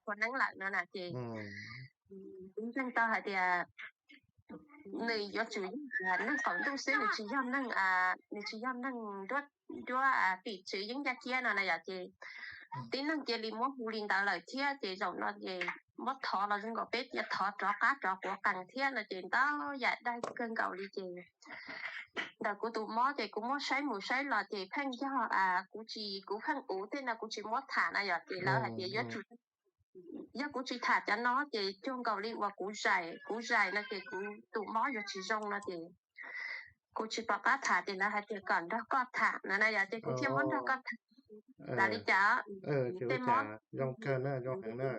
qhua neeb lawm no na ces kuv ntseeg tau hais tias nws yuav tsum yog neeg qaum ntuj xwb, nws tsis yog neeg, nws tsis yog neeg nruab tim tswv yeeb yaj kiab no na yom ces tib neeg cia li muab hu li ntawd lawm thiab ces zaum no ces muab thov los zoo nkaus peb cia thov rov qab rov quav qees thiab no ces ntau yam dai kawg nkaus li ces ntawm kuv tus mob ces kuv muab saib mus saib los ces pheej yog kuv tsis, kuv pheej uv tej no kuv tsis muab tham na yom ces lawv hais tias yuav tsum, yog kuv tsis tham cov no ces cuag nkaus li uas kuv zais, kuv zais no ces kuv tus mob yuav tsis zoo no ces kuv tsis pom qab tham ces lawv hais tias kom nrog koj tham no na yom ces kuv thiaj muab nrog koj tham. Lam li cas? Tej mob zoo kawg na, zoo heev na.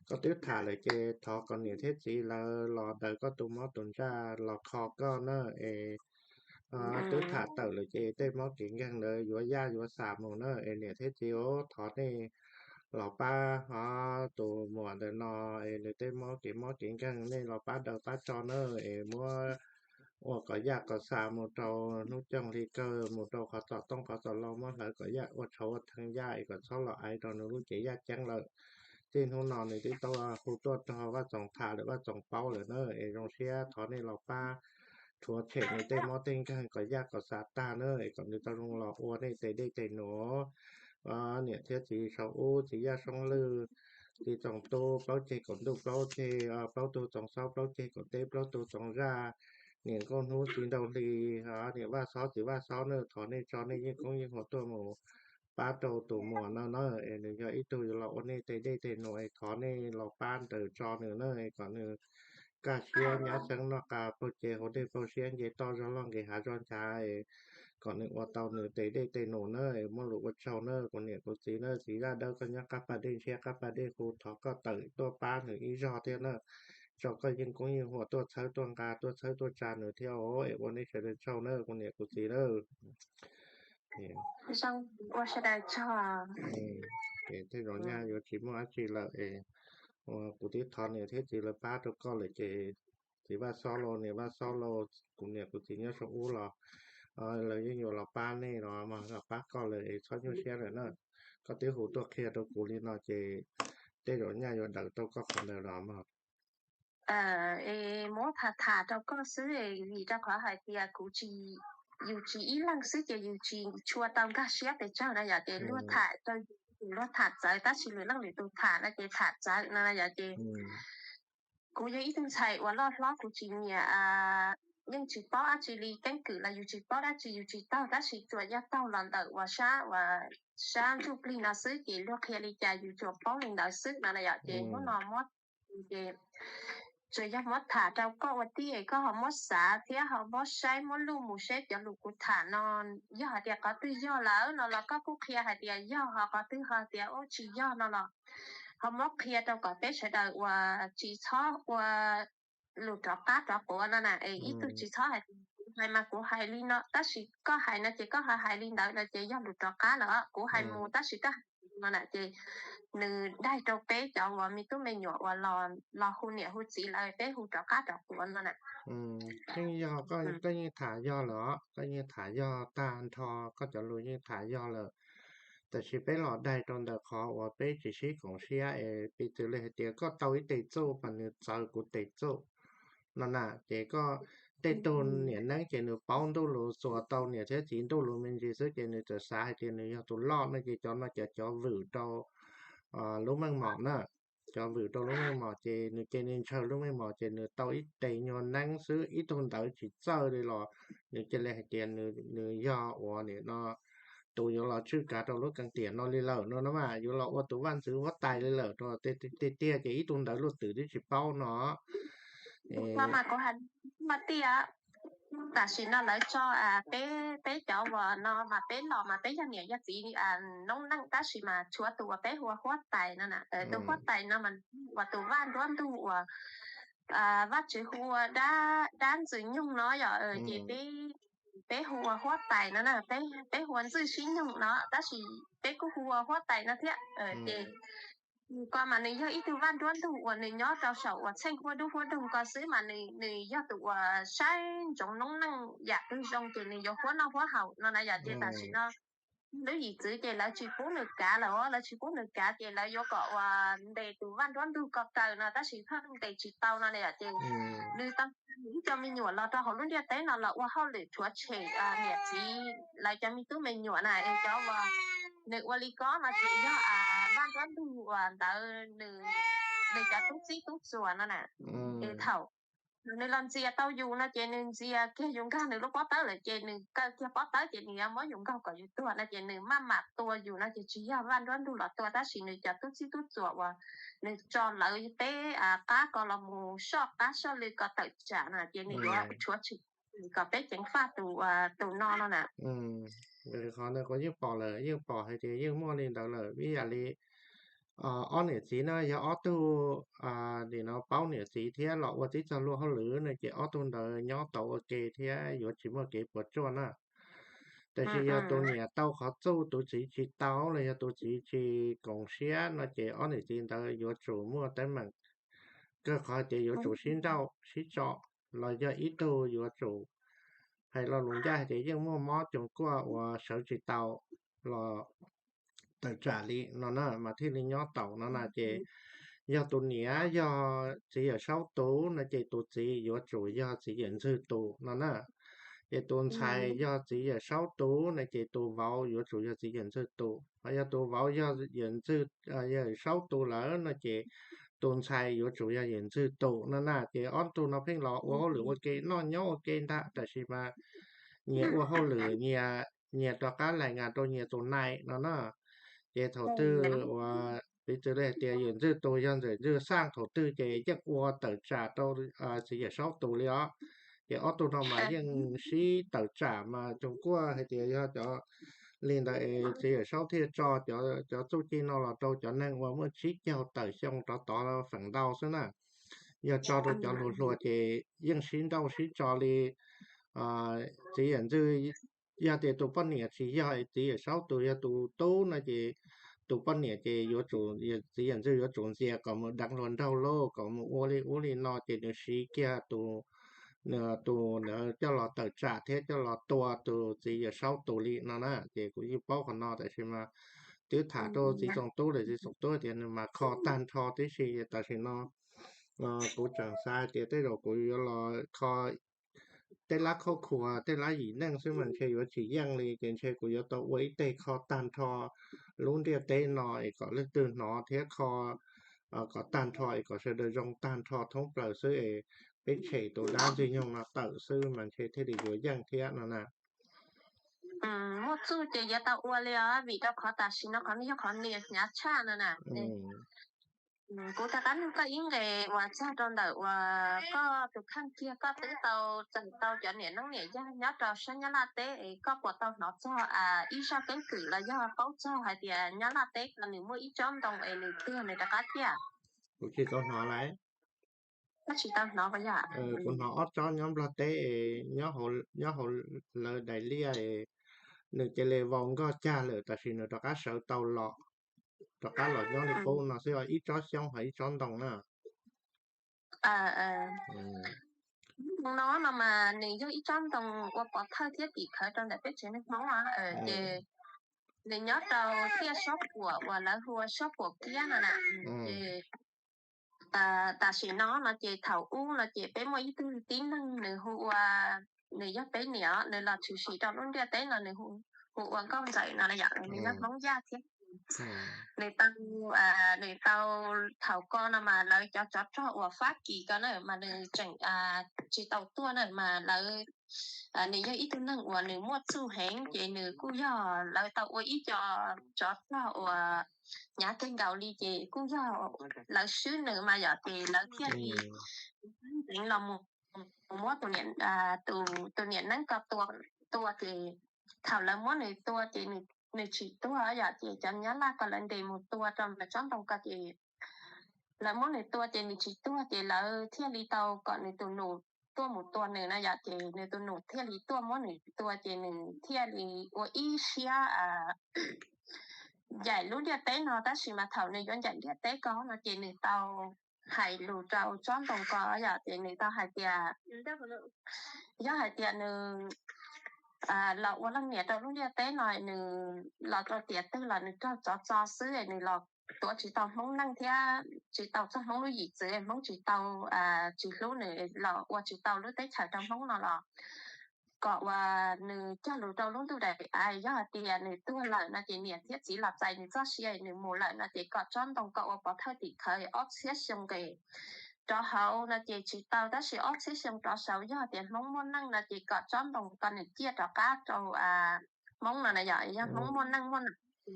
Koj twb tham lawm ces thov kom niam thiab txiv lawv los daws koj tus mob tus ntsaj los kho koj na es twb tham tawm lawm ces tej mob kev nkeeg ntawd yuav yaj yuav xam mus na es niam thiab txiv, thov nej los pab tus muam ntawm no es nws tej mob kev mob kev nkeeg nej los pab daws pab tso na es muab ua kom yaj kom xam mus rau hnub cooj hli kawg mus rau qhov txom tooj qhov txom lou muab hlawv kom yaj ua tshauv ua theej yaj es kom txhob los aiv rau nws lub cev yaj ceeb lawm. Txij hnub no nws twb tau hu tuaj rau Vaj Txoov tham lawm, Vaj Txoov paub lawm na es zoo siab thov nej los pab rhuav tshem nws tej mob tej nkeeg kom yaj kom xam tag na es kom nws tau zoo los ua nej tes dej tes num. Niam thiab txiv Saum Ub, txiv Yaj Soob Lwj, txiv Txoov Tub, plaub ceg Kaum Ntuj, plaub ceg, plaub tug Txoov Xaub, plaub ceg Kaum Teb, plaub tug Txoov Zaj, niam Nkauj Hnub, txiv Nraug Hli, niam Vaj Xob, txiv Vaj Xob na, thov nej tso nej yeej koob yeej hmoov tuaj mus pab rau tus muam no na es nws yog ib tug yuav los ua nej tes dej tes num es thov nej los pab ntaws tso nws na es kom nws kaj siab nyab xeeb noj qa paug ce hauv dej paug siab nce toj zog loj nqis hav zog nchav es kom nws ua tau nws tes dej tes num na es muaj lus ua tsaug na kuv niam kuv txiv na. Txiv Zaj Dawb koj nyob qab pas dej ntshiab qab pas dej hu thov koj tawm tuaj pab nws ib zog thiab na, tso koj yeej koob yeej hmoov tuaj txhawb tuaj nqa tuaj txhawb tuaj tsa nws thiab os es ua nej sawv daws tsaug na kuv niam kuv txiv na. Ua sawv daws tsaug. Ces tej zaum nyaj yuav tsis muaj dab tsi lawm es kuv twb thov niam thiab txiv lawv pab rau koj lawm ces txiv Vaj Xob los, niam Vaj Xob los, kuv niam kuv txiv nyob Saum Ub los lawv yeej yuav los pab nej los mas los pab koj lawm es txhob nyuaj siab lawm na. Koj twb hu tuaj qhia rau kuv li no ces tej zaum nyaj yuav daws rau koj qhov ntawd los mas. Muab tham tham rau koj xwb vim rau qhov hais tias kuv tsis, yus tsis ib leeg xwb ces yus tsis tshua tau nkag siab pes tsawg na yom ces luag tham rau yus, luag tham txawv tab sis lwm leej lwm tus tham no ces tham txawv no na yom ces kuv yog ib tug ntxhais uas loj hlob kuv tsis nyiam, yeej tsis paub dab tsi li, keeb kwm los yus tsis paub dab tsi yus tsis taug tab sis tsuas yog taug los ntawm uas sab uas sab ntsuj plig no xwb ces luag qhia li cas yus tsuas paub li ntawd xwb no na yom ces hnub no muab ces tsuas yog muab tham rau koj ua tij es koj ho muab xav thiab ho muab saib muab luj mus seb cov lus kuv tham no yog hais tias qhov twg yog lawm no los koj kuj qhia hais tias yog, ho qhov twg ho tias ub tsis yog no los ho muab qhia rau kom peb sawv daws uas tsis txhob ua lus rov qab rov quav no na es ib tug tsis txhob hais tias kuv hais mas kuv hais li no tab sis koj hais no ces koj ho hais li ntawd no ces yog lus rov qab lawm. Kuv hais mus tab sis koj hais no na ces nws daig rau peb cov uas me tub me nyuam uas los hu niam hu txiv lawm peb hu rov qab rov quav no na. Yeej yog, koj yeej tham yog lawm os, koj yeej tham yog tag nrho, koj cov lus yeej tham yog lawm. Tab sis peb los daig rau ntawm qhov uas peb tsis sib koom siab es piv txwv li hais tias koj tau ib tes txuj mas nws txawv kuv tes txuj no na ces koj, tej tug niam neeb ces nws paub ntuj lus, xuas tau niam thiab txiv ntuj lus me ntsis xwb ces nws txawm xav hais tias nws yog tus loj no ces cov no ces cov vwm rau lub meej mom na, cov vwm rau lub meej mom ces nws cia li ntshaw lub meej mom ces nws tau ib tes nyuag neeb xwb, ib tug ntawd tsis txawj li los nws cia li hais tias nws yog uas nim no tus yuav los tswj kav rau lub keeb tiam no li lawm no na mas yuav los ua tus vaj ntxwv huab tais li lawm rau tiag tiag ces ib tug ntawd luaj twm twb tsis paub no. Mas kuv hais mas tiag, tam sim no lawv tso peb, peb cov uas no mas peb los mas peb yog niam yog txiv noob neej tab sis mas tshuav tus uas peb hu ua huab tais no na, tus huab tais no mas uas tus vaj nruab ntug uas Vajtswv hu ua dab ntxwg nyoog no yom ces peb, peb hu ua huab tais no na, peb hu ua ntxwg sib nyoog no tab sis peb kuj hu ua huab tais no thiab ces ko mas nws yog ib tug vaj nruab ntug uas nws nyob rau saum uas txheej huab dub huab doog ko xwb mas nws yog tus uas saib ntsoov noob neej yam twg zoo ces nws yuav huab noj huab haus no na yom ces tam sim no lub yim txwv ces lawv tsis pub nws kav lawm, lawv tsis pub nws kav ces lawv yuav kom uas ntes tus vaj nruab ntug ko taw no tab sis pheej ntes tsis tau no na yom. Ces nws tau ib co me nyuam los rau hauv lub ntiaj teb no los ua hauj lwm rhuav tshem niam txiv lawv cov me tub me nyuam na es cov uas nws ua li ko no ces yog vaj nruab ntug uas ntawd nws cov tub txib tub txuas no na. Es thaum nws los ntxias tau yus no ces nws ntxias kiag yus nkag nws lub pob tawb lawm ces nws kaw kiag pob tawb ces nws yuav muab yus nkaug kom yus tuag no ces nws maj mam tua yus no ces tsis yog vaj nruab ntug los tua tab sis nws cov tub txib tub txuas uas nws tso lawv teb qab ko los mus soj qab soj lw ko tawm tsam na ces nws yuav rhuav tshem kom peb ceev faj tus tus no no na. Qhov ntawd kuv yeej pom lawm, yeej pom hais tias yeej muaj li ntawd lawm. Ib yam li ob niam txiv na, yog ob tug nim no paub niam txiv thiab los ua tib txog luag hauj lwm no ces ob tug ntawd nyob tau ua ke thiab yuav tsis muaj kev puas tsuaj na. Tab sis yog tus niam tau qhov txuj tus txiv tsis tau los yog tus txiv tsis koom siab no ces ob niam txiv ntawd yuav tsum muaj teeb meem. Kawg qhov tias yuav tsum sib nrauj sib tso los yog ib tug yuav tsum hais lo lus ncaj hais tias yeej muaj mob coos kuaj uas sawv tsis tau los tawm tsam li no na mas thiaj li nyob taus no na ces yog tus niam yog txiv yawm saub tus no ces tus txiv yuav tsum yog txiv yawm ntxwg tus no na. Ces tus ntxhais yog txiv yawm saub tus no ces tus vauv yuav tsum yog txiv yawm ntxwg tus. Ho yog tus vauv yog yawm ntxwg, yawm saub tus lawm no ces tus ntxhais yuav tsum yog yawm ntxwg tus no na. Ces ob tug no pheej los ua hauj lwm ua ke noj nyob ua ke ntag tab sis mas nyias ua hauj lwm nyias, nyias rov qab laim ngas rau nyias tus nai no na. Ces thaum twg uas piv txwv li hais tias yawm ntxwg tus yog yawm ntxwg xaj thaum twg ces yeej ua tawm tsam rau txiv yawm saub tus li os. Ces ob tug no mas yeej sib tawm tsam mas coos kuaj hais tias yog cov li ntawd es txiv yawm saub thiaj tso cov txuj ci no los rau cov neeg uas muaj tsib caug tawm xyoo rov tod feem ntau xwb na. Yog tso rau cov hluas hluas ces yeej sib nrauj sib tso li txiv yawm ntxwg. Yog tias tus poj niam tsis yog txiv yawm saub tus, yog tus tub no ces tus poj niam ces yuav tsum, txiv yawm ntxwg yuav tsum ntxias kom mus deev hluas nraug lauj, kom mus ua li ub li no ces nws siv kiag tus, tus ntawd coj los tawm tsam thiab coj los tua tus txiv yawm saub tus li no na. Ces kuv yeej paub qhov no tab sis mas twb tham rau txiv Txoos Tub lawm, txiv Txoos Tub tias nws mas kho tag nrho tib si. Tam sim no kuv tseem xav hais tias tej zaum kuv yuav los kho tej lab khob khuas tej lab yim neej xwb mas ntshe yuav tsis yeej li, ces ntshe kuv yuav tau ua ib teg kho tag nrho lub ntiaj teb no es kom leej twg hnov thiab kho kom tag nrho es kom sawv daws zoo tag nrho thoob plaws xwb es peb tshem tus dab ntxwg nyoog no tawm xwb mas ntshe thiaj li yuav yeej thiab no na. Muaj txuj ces yuav tau ua li os, vim rau qhov tam sim no qhov no yog qhov nws hnyav tshaj no na. Kuv rov qab nug koj ib nqe uas txog rau ntawm uas koj tus kheej kiag, koj twb tau txais tau cov niam noob niam yag nyob rau sab Nyab Laj teb es koj puas tau hnov txog ib zaj keeb kwm los yog paub txog hais tias Nyab Laj teb ko nws muaj ib tsob ntoo es nws tuag nws rov qab ciaj? Kuv tsis tau hnov lawm. Koj tsis tau hnov puas yog? Kuv hnov ob tsob nyob Nplog teb, nyob hauv lawv daim liaj, nws cia li vau nkoj cag lawm tab sis nws rov qab sawv tau los, rov qab los nyob li qub no xwb, ib tsob xyoob ho ib tsob ntoo na. Ntoo no no mas nws yog ib tsob ntoo ua pov thawj thiab tim khawv rau ntawm peb tsev neeg Hmoob, ces nws nyob rau tiaj sob puam uas lawv hu ua sob puam kiab no na. Ces tam sim no no ces thaum ub no ces peb muaj ib tug tib neeg nws hu ua, nws yog peb niam, nws los tshwm sim rau lub ntiaj teb no nws hu ua Nkauj Ntxawm no na yom, nws yog Hmoob Yaj thiab. Nws tau, nws tau, thaum ko no mas lawv cov tsov rog uas Fab Kis ko na mas nws tseem tsis tau tuaj na mas lawv, nws yog ib tug neeg uas nws muaj txuj heev ces nws kuj yog lawv tau ua ib co tsov rog uas hnyav kawg nkaus li ces kuj yog lawv swb nws mas yom ces lawv thiaj li los mus muab tus niam neeb ko tua ces thaum lawv muab nws tua ces nws tsis tuag yom ces cov Nyab Laj ko lawv ntes mus tua rau ntawm tsob ntoo ko ces lawv muab nws tua ces nws tsis tuag ces lawv thiaj li tau kom nws tus nus tuaj mus tua nws no yom ces nws tus nus thiaj li tuaj muab nws tua ces nws thiaj li ua ib siab ncaim lub ntiaj teb no tab sis mas thaum nws yuav ncaim ntiaj teb ko no ces nws tau hais lus rau tsob ntoo ko yom ces nws tau hais tias, yog hais tias nws los ua leej niam rau lub ntiaj teb no, nws los rau tiam twg los nws raug tsov txo xwb, nws los tuav tsis tau Hmoob neej thiab tsis tau txog Hmoob lub yim txwv, Hmoob tsis tau, tsis hlub nws, los ua tsis tau lub teb chaws rau Hmoob no los kom uas nws cog lus rau lub ntuj daim av, yog hais tias nws tuag lawm no ces niam thiab txiv los txais nws txoj sia, nws mus lawm no ces kom tsob ntoo kom ua pov thawj tim khawv ob txhiab xyoo nqes rov hauv no ces tsis tau, tab sis ob txhiab xyoo rov saud yog tias Hmoob muaj neej no ces kom tsob ntoo kom nws ciaj rov qab rau Hmoob no na yom. Yog Hmoob muaj neej muaj nam,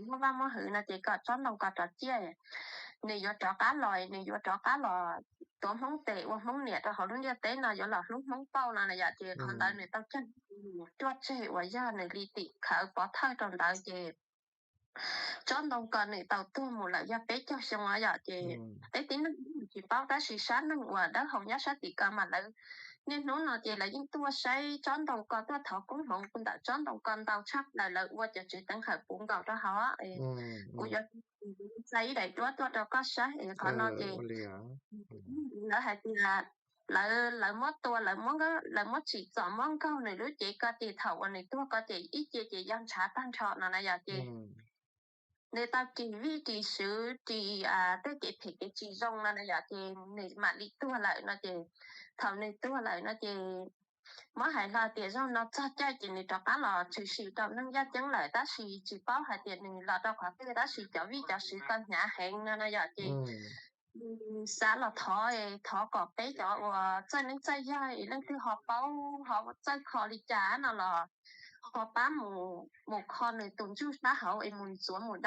muaj vaj muaj hwv no ces kom tsob ntoo kom rov ciaj, nws yuav rov qab los, nws yuav rov qab los tuav Hmoob tes ua Hmoob niam rau hauv lub ntiaj teb no, yuav los hlub Hmoob pauj no na yom. Ces qhov ntawd nws tau cog cuaj tseg uas yog nws li tim khawv pov thawj rau ntawd ces tsob ntoo ko nws tau tuag mus lawm yog peb caug xyoo no yom. Ces peb tib neeg tsis paub, tab sis sab neeg uas dawb hau nyob sab tim ko mas lawv niaj hnub no ces lawv yeej tuaj saib tsob ntoo ko, tuaj thov koob hmoov ntawm tsob ntoo ko ntau tshaj plaws, lawv ua cov tsev teev hawm puv nkaus rau hauv. Kuv yuav txais ib daim duab tuaj rau koj saib es qhov no ces lawv hais tias lawv, lawv muab tua, lawv muab, lawv muab tsim txom muab nkaug nws lub cev ko ces thaum uas nws tuag ko ces ib ce ces yog ntshav tag nrho no na yom. Ces nws tau ris vij ris swv ris tej kev phem kev tsis zoo no na yom, ces nws mam li tuag lawm no ces thaum nws tuag lawm no ces muab hais hlo tias zaum no txog caij ces nws rov qab los tshwm sim rau neeg yaj ceeb lawm, tab sis tsis paub hais tias nws los rau qhov twg, tab sis cov vij cov swv ko hnyav heev no na yom. Ces xav los thov, thov kom peb cov uas txawj neej txawj yaig es leej twg ho paub ho txawj kho li cas no los ho pab mus, mus kho nws tus ntsuj sab hauv es mus ntxuav mus